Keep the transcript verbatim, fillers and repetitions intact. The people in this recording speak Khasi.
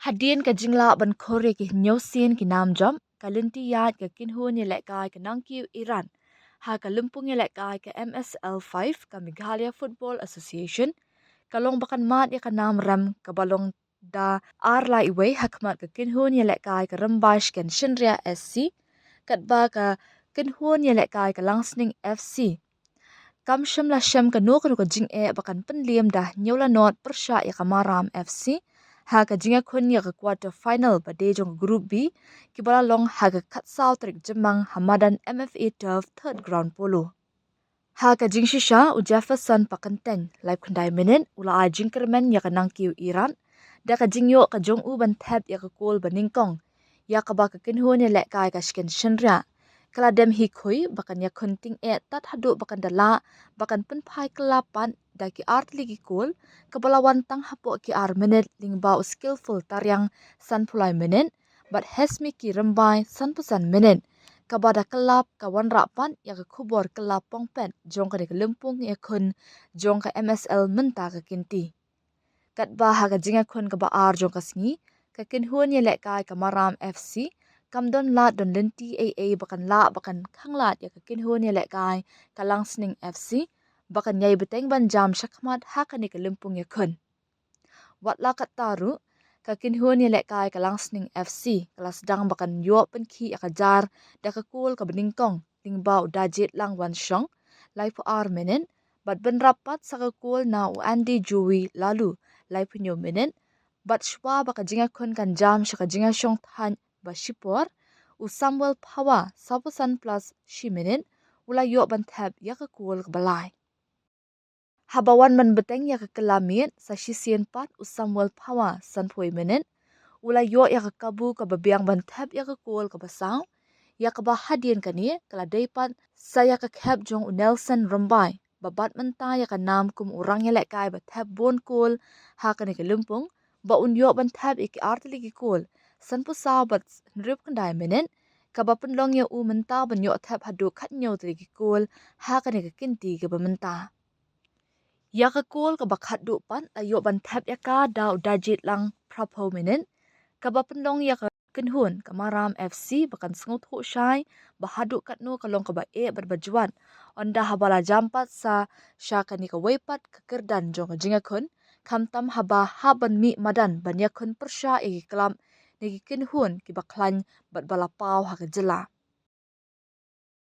Hadien ka jinglah ban khur ïa ki hynñiew sien ki nam jop, ka lynti ïaid ka kynhun ïalehkai ka Nangkiew Iran ha ka lympung ïalehkai ka M S L five, ka Meghalaya Football Association, ka long ba kan mad ïa ka nam rem kaba long da ar lai wei ha khmat ka kynhun ïalehkai ka Rymbai Shkensynriah S C, katba ka kynhun ïalehkai ka Langsning F C kam shym la shem kano kano ka jingeh ba kan pynliem da hynñiew la nod pyrshah ïa ka Maram F C ha ka jingïakhun ïa ka quarter final ba dei jong ka Group B, kiba la long ha ka khatsaw tarik Jymmang ha madan M F A Turf, Third Ground Polo. Ha ka jingshisha, u Jefferson Pakyntein, laiphew khyndai minit, u la ai jingkyrmen ïa ka Nangkiew Iran da ka jingïoh ka jong u ban thep ïa ka kol ba nyngkong, ïa kaba ka kynhun ïalehkai ka Shkensynriah ka la dem hi khuid ba kan ïakhun tyngeh tad haduh ba kan da lah ba kan pynphai kylla pat da ki ar tylli ki kol, kaba la wan tang hapoh ki ar minit lyngba u Skillful Tariang, sanphew lai minit, bad Hesmiki Rymbai, sanphew san minit, kaba da kylla ka wanrah pat ïa ka khubor kylla pongpet jong kane ka lympung ïakhun jong ka M S L mynta ka kynti. Katba ha ka jingïakhun kaba ar jong ka sngi, ka kynhun ïalehkai ka Maram F C kam don lad don lynti ei ei ba kan lah ba kan khanglad ïa ka kynhun ïalehkai ka Langsning F C ba kan ïai bteng ban jam shakhmat ha kane ka lympung ïakhun. Wat la katta ruh, ka kynhun ïalehkai ka Langsning F C ka la sdang ba kan ïoh pynkhih ïa ka jar da ka kol kaba nyngkong lyngba u Dajitlang Wanshong, laiphew ar minit, bad bynrap pat sa ka kol na u Andy Joey Lalu, laiphew hynñiew minit, bad shuwa ba ka jingïakhun kan jam sha ka jingïashong thait ba shipor, u Samuel Phawa, sawphew san plus shi minit, u la ïoh ban thep ïa ka kol kaba lai. Haba wan ban bteng ïa ka kylla miet sa shisien pat, u Samuel Phawa, sanphew wei minit, u la ïoh ïa ka kabu kaba biang ban thep ïa ka kol kaba saw, ïa kaba hadien kane ka la dei pat sa ïa ka khep jong u Nelson Rymbai ba bat mynta ïa ka nam kum u rangïalehkai ba thep bun kol ha kane ka lympung, ba un ïoh ban thep ïa ki ar tylli ki kol, sanphew saw bad hynriewphew khyndai minit, kaba pynlong ïa u mynta ban ïoh thep haduh khathynñiew tylli ki kol ha kane ka kynti kaba mynta. Ïa ka kol kaba khatduh pat la ïoh ban thep ïa ka da u Dajitlang, phraphew minit, kaba pynlong ïa ka kynhun ka Maram F C ba kan sngewthuh shai ba haduh katno ka long kaba eh bad ba jwat, ynda haba la jam pat sa sha kane kawei pat ka kyrdan jong ka jingïakhun, khamtam haba hap ban mih madan ban ïakhun pyrshah ïa ki klab ne ki kynhun kiba khlaiñ bad ba la paw ha ka jylla.